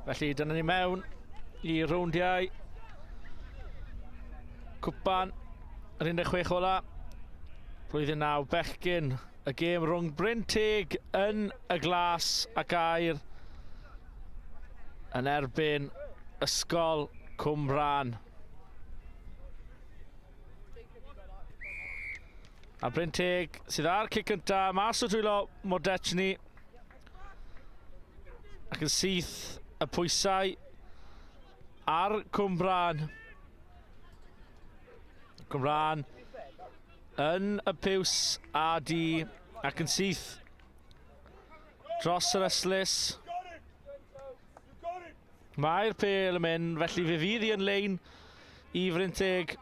Felly dyna ni mewn i rowndiau cwpan yr 16 ola. Blwyddyn 9 bechgyn, y gêm rhwng Bryn Teg yn y glas ac air yn erbyn Ysgol Cwmbrân. A Bryn Teg sydd ar cic gyntaf, mas o dwylo Modechni. Ac yn syth y pwysau ar Cwmbrân. Cwmbrân yn y piws a di ac yn syth dros yr ystlys. Mae'r pêl yn mynd, felly fe fydd hi yn lein i Frynteg.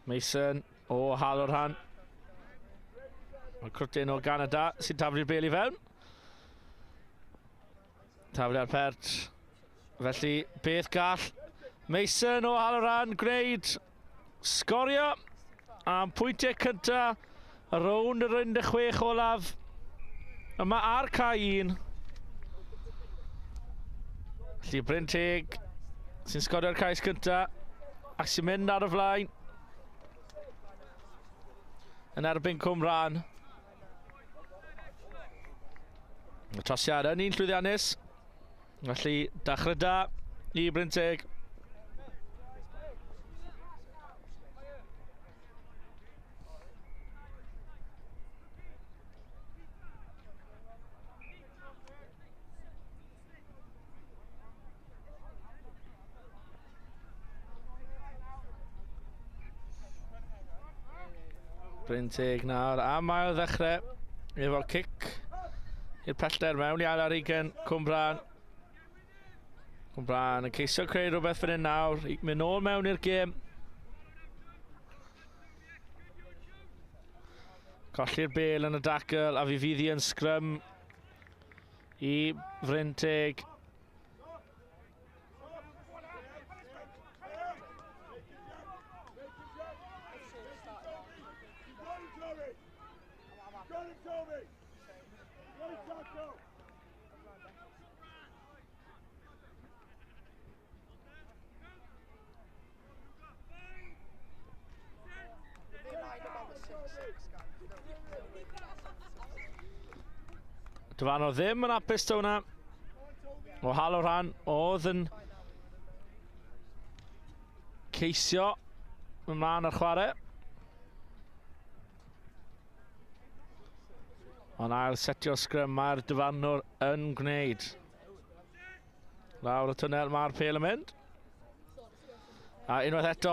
Mason o Halorhan. Mae crwtyn o Ganada sy'n taflu'r bêl i fewn. Taflu ar pert. Felly, beth gall Mason o Halorhan gwneud? Sgorio am pwyntiau cyntaf y rownd yr 16 olaf. Yma ar cae 1. Felly Bryn Teg sy'n sgorio'r cais cyntaf ac sy'n mynd ar y flaen yn erbyn Cwmrân. Y trosiad yn un llwyddiannus. Felly, dechrau da i Bryn Teg. Bryn Teg nawr am ail ddechrau efo cic i'r pellter mewn i ail ar ugen Cwmbran. Cwmbran yn ceisio creu rhywbeth fan hyn nawr, mynd nôl mewn i'r gêm. Colli'r bel yn y dacl a fi fydd hi yn sgrym i Fryn Teg. Dyfarnwr ddim yn apus to hwnna. O hal o rhan, oedd yn ceisio ymlaen ar chwarae. Ond ail setio sgrym mae'r dyfarnwr yn gwneud. Lawr y twnnel mae'r pêl yn mynd. A unwaith eto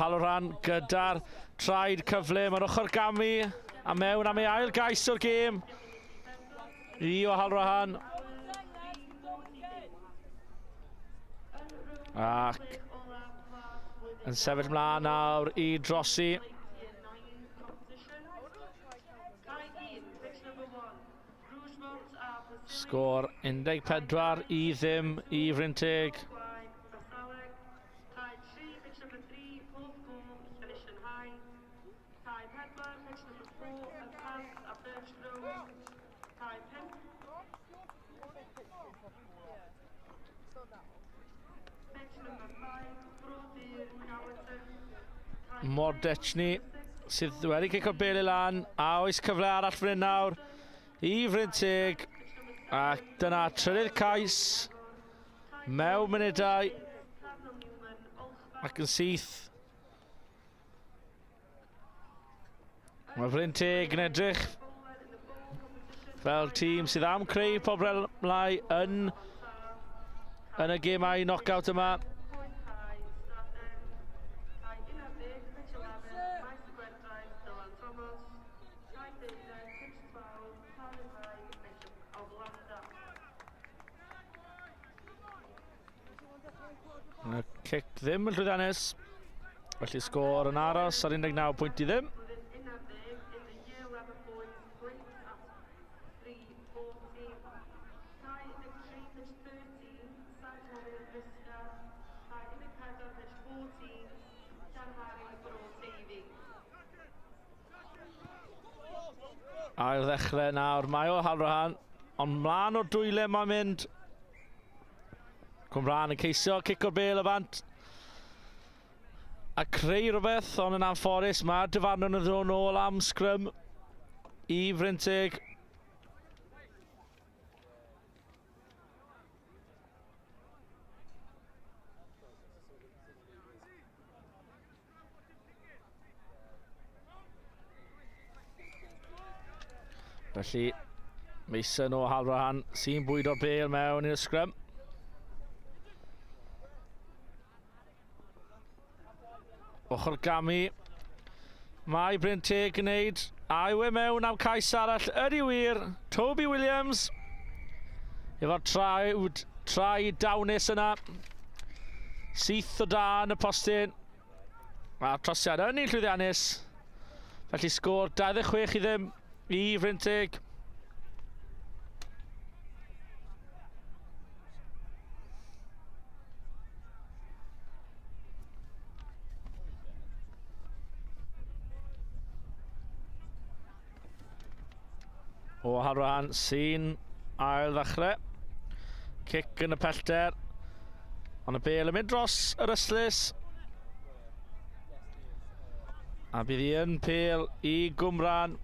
Halloran gyda'r traed cyflym ar ochr gamu a mewn am ei ail gais o'r gêm. I o Halloran. Ac yn sefyll mlaen nawr i drosi. Sgôr 14 i ddim i Frynteg. Mordechni sydd wedi cico'r bel i lan a oes cyfle arall fan hyn nawr i Fryn Teg ac dyna trydydd cais mewn munudau ac yn syth Mae Bryn Teg yn edrych fel tîm sydd am creu problemau yn, yn y gemau knockout yma. Y cic ddim yn llwyddiannus. Felly sgôr yn aros ar 19 pwynt i ddim. Ail ddechrau nawr, mae o Halrohan. Ond mlaen o'r dwyle mae'n mynd. Cwmbrân yn ceisio cico'r bel y bant. A creu rhywbeth, ond yn anffodus mae'r dyfarnwr yn ddod nôl am sgrym i Frynteg. Felly, Mason o Halrahan sy'n bwydo'r bel mewn i'r sgrym. Ochr gamu. Mae Bryn Teg gwneud. A yw e mewn am cais arall? Ydy wir. Toby Williams. Efo'r traed, traed dawnus yna. Syth o dan y postyn. A'r trosiad yn un llwyddiannus. Felly sgôr 26 i ddim i Fryn Teg. O Harran sy'n ail ddechrau. Cic yn y pellter. Ond y bel yn mynd dros yr ystlys. A bydd hi yn pel i Gwmran.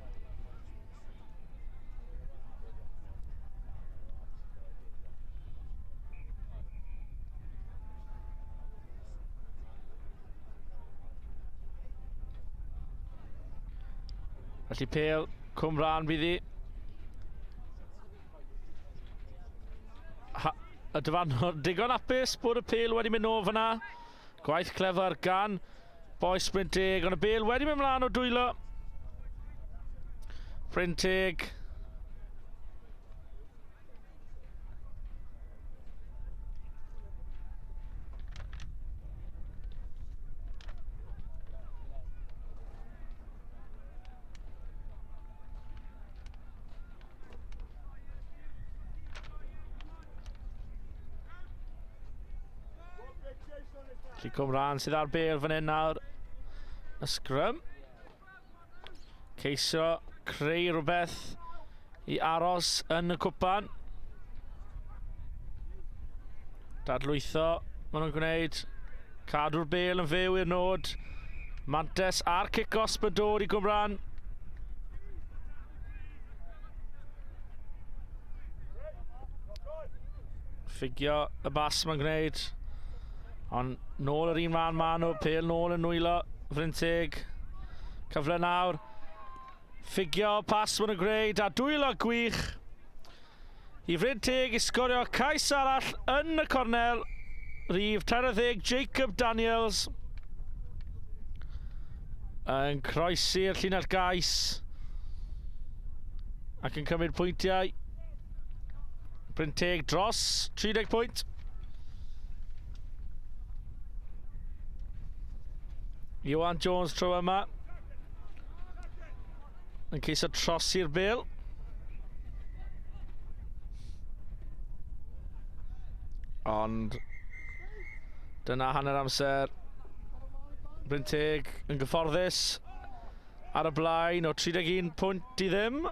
Felly pel Cwmrân fydd hi. Ha, y dyfarnwr digon apus bod y pel wedi mynd nôl fyna. Gwaith clefar gan Bois Bryn Teg, ond y bel wedi mynd mlaen o dwylo. Bryn Teg. Felly Cwmrân sydd ar bel fan hyn nawr. Y sgrym. Ceisio creu rhywbeth i aros yn y cwpan. Dadlwytho, maen nhw'n gwneud. Cadw'r bel yn fyw i'r nod. Mantes a'r cic-osb yn dod i Gwmrân. Ffugio y bas mae'n gwneud. Ond nôl yr un fan maen nhw, pel nôl yn nwylo Fryn Teg. Cyfle nawr. Ffugio pas maen nhw'n gwneud a dwylo gwych. I Fryn Teg i sgorio cais arall yn y cornel. Rhif 30 Jacob Daniels yn croesi'r llinell gais ac yn cymryd pwyntiau. Bryn Teg dros 30 pwynt. Iwan Jones tro yma yn ceisio trosi'r bel. Ond dyna hanner amser. Bryn Teg yn gyfforddus ar y blaen o 31 pwynt i ddim.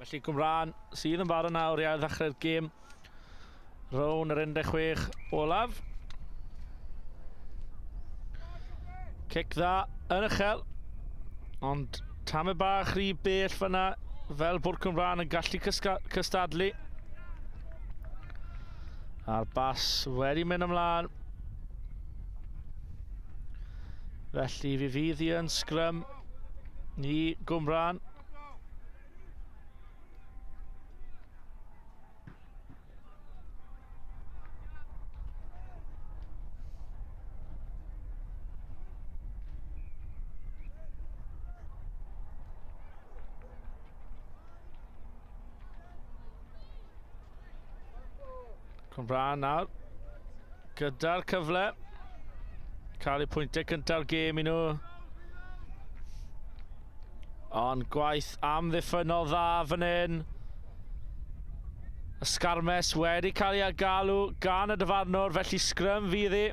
Felly Cwmbrân sydd yn barod nawr i ail-ddechrau'r gêm. Rown yr 16 olaf. Cic dda yn uchel, ond tamed bach rhy bell fyna fel bod Cwmbrân yn gallu cystadlu. A'r bas wedi mynd ymlaen. Felly fi fydd hi yn sgrym i Gwmbrân. Cwmbrân nawr gyda'r cyfle cael eu pwyntiau cynta'r gêm i nhw. Ond gwaith amddiffynnol dda fan hyn. Y sgarmes wedi cael ei galw gan y dyfarnwr, felly sgrym fydd hi.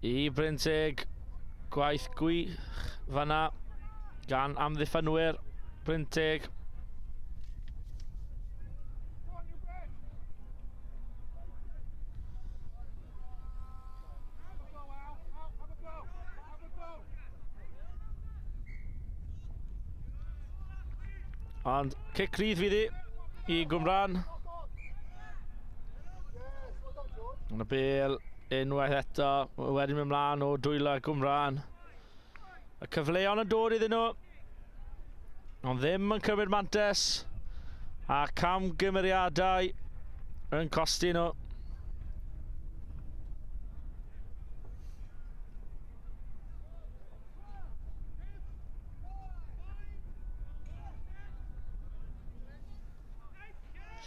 I Brynteg, gwaith gwych fanna gan amddiffynwyr Brynteg. Ond cic rydd fydd hi i Gwmran. Ond y bel unwaith eto wedi mynd mlaen o dwylo Gwmran. Y cyfleon yn dod iddyn nhw. Ond ddim yn cymryd mantes. A camgymeriadau yn costi nhw.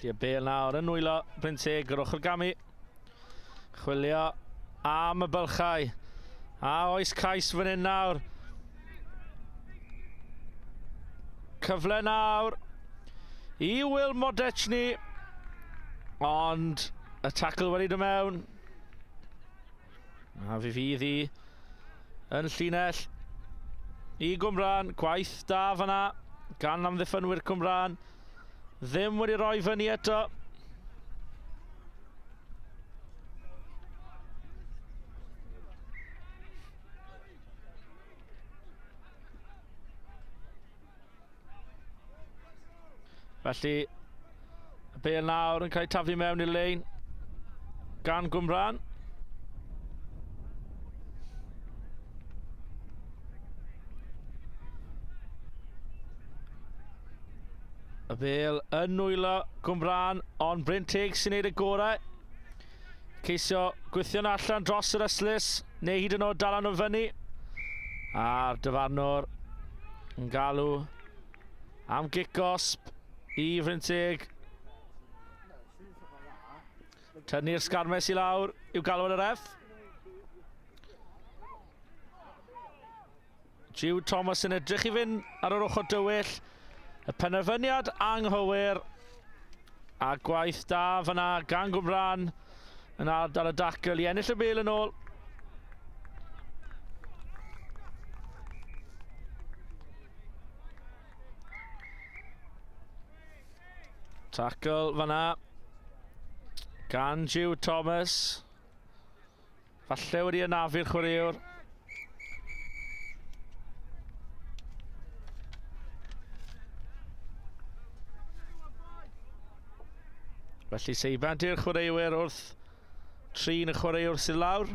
Felly y bel nawr yn nwylo Bryn Teg yr ochr gamu. Chwilio am y bylchau. A oes cais fan hyn nawr. Cyfle nawr i Will Modechny. Ond y tackle wedi dod mewn. A fi fydd hi yn llinell i Gwmbrân. Gwaith da fanna gan amddiffynwyr Cwmbrân. Ddim wedi rhoi fyny eto. Felly, y bel nawr yn cael ei taflu mewn i'r lein gan Gwmbrân. Y bel yn nwylo Gwmbrân, ond Bryn Teg sy'n neud y gorau. Ceisio gwythio'n allan dros yr ystlys, neu hyd yn oed dal nhw fyny. A'r dyfarnwr yn galw am gic gosb i Fryn Teg. Tynnu'r sgarmes i lawr i'w galw yn y ref. Jude Thomas yn edrych i fynd ar yr ochr dywyll. Y penderfyniad anghywir. A gwaith da fyna gan Gwmbrân yn ardal y dacl i ennill y bel yn ôl. Tackle fyna gan Jude Thomas. Falle wedi anafu'r chwaraewr. Felly seibant i'r chwaraewyr wrth trin y chwaraewr sydd lawr.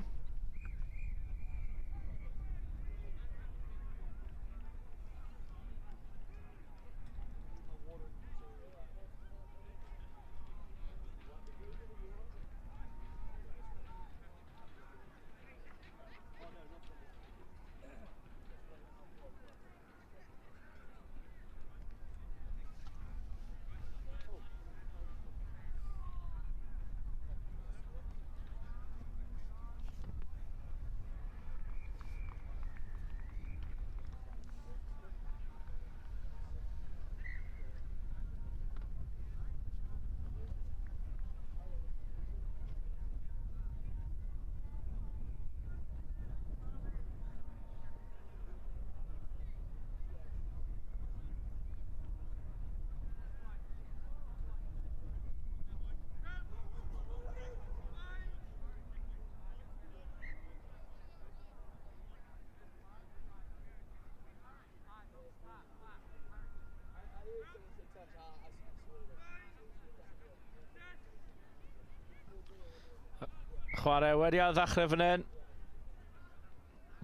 Chwarae wedi ail ddechrau fan hyn.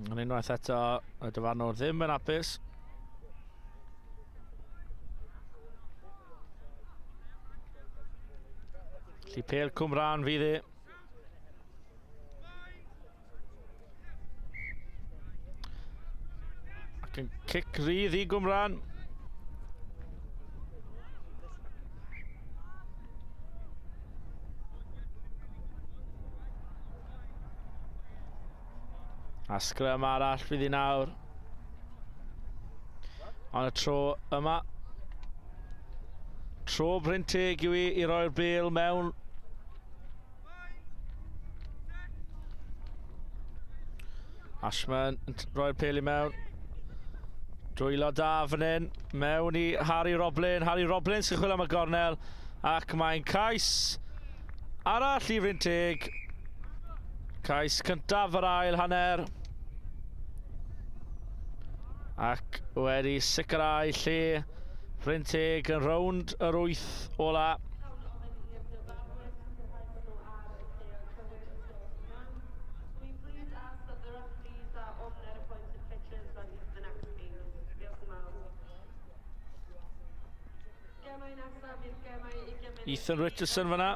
Ond unwaith eto, y dyfarnwr ddim yn hapus. Felly pêl Cwmrân fydd e. Ac yn cic rydd i Gwmrân. A sgrym arall fydd i nawr. Ond y tro yma, tro Bryn Teg yw i i roi'r bel mewn. Ashman yn rhoi'r pel i mewn. Dwylo da fan hyn, mewn i Harry Roblin. Harry Roblin sy'n chwilio am y gornel, ac mae'n cais arall i Fryn Teg. Cais cyntaf yr ail hanner. Ac wedi sicrhau lle Fryn Teg yn rownd yr wyth ola. Ethan Richardson fyna.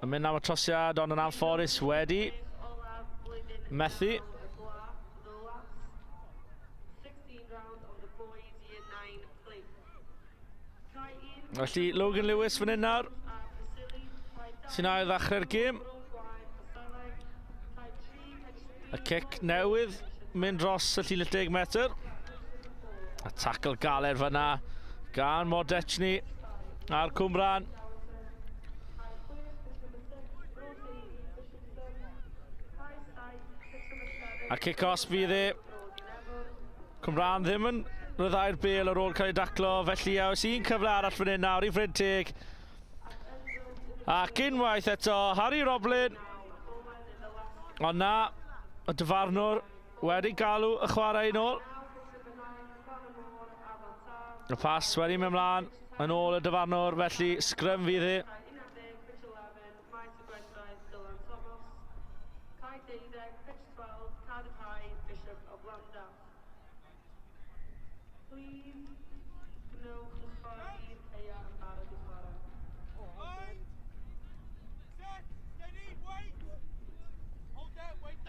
Yn mynd am y trosiad, ond yn anffodus wedi methu. Felly Logan Lewis fan hyn nawr, sy'n ail ddechrau'r gêm. Y cic newydd mynd dros y llinell 10 metr. A tackle galed fyna gan Modechny a'r Cwmran. A cic os fydd e. Cwmbrân ddim yn rhyddhau'r bel ar ôl cael ei daclo, felly oes un cyfle arall fan hyn nawr i Fryn Teg. Ac unwaith eto, Harry Roblin. Ond na, y dyfarnwr wedi galw y chwarae yn ôl. Y pas wedi mynd mlaen yn ôl y dyfarnwr, felly sgrym fydd hi. Maes y Gwendraeth, Dylan Thomas, Cae Deuddeg, Pitch 12, Cardiff High, Bishop of Llandaff. Please gwnewch y ffordd i'r caeau yn barod i chwarae.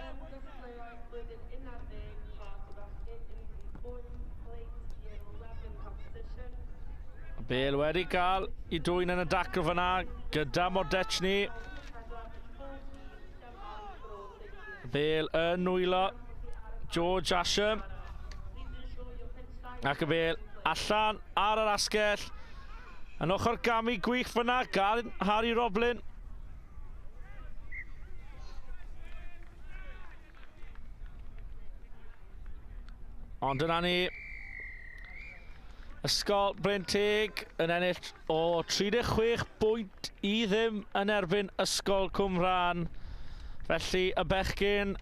Yn gystadleuaeth blwyddyn 11 plant a bechgyn in the Boys Plate Year 11 competition. Bale wedi cael i dwyn yn y dacl fyna gyda Modechny. Bale yn nwylo George Asham. Ac y bel allan ar yr asgell. Yn ochr gamu gwych fyna gan Harry Roblin. Ond dyna ni. Ysgol Bryn Teg yn ennill o 36 bwynt i ddim yn erbyn Ysgol Cwmrhan. Felly y bechgyn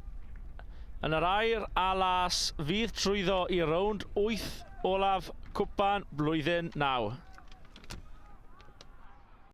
yn yr air a las fydd trwyddo i rownd 8 olaf cwpan blwyddyn 9.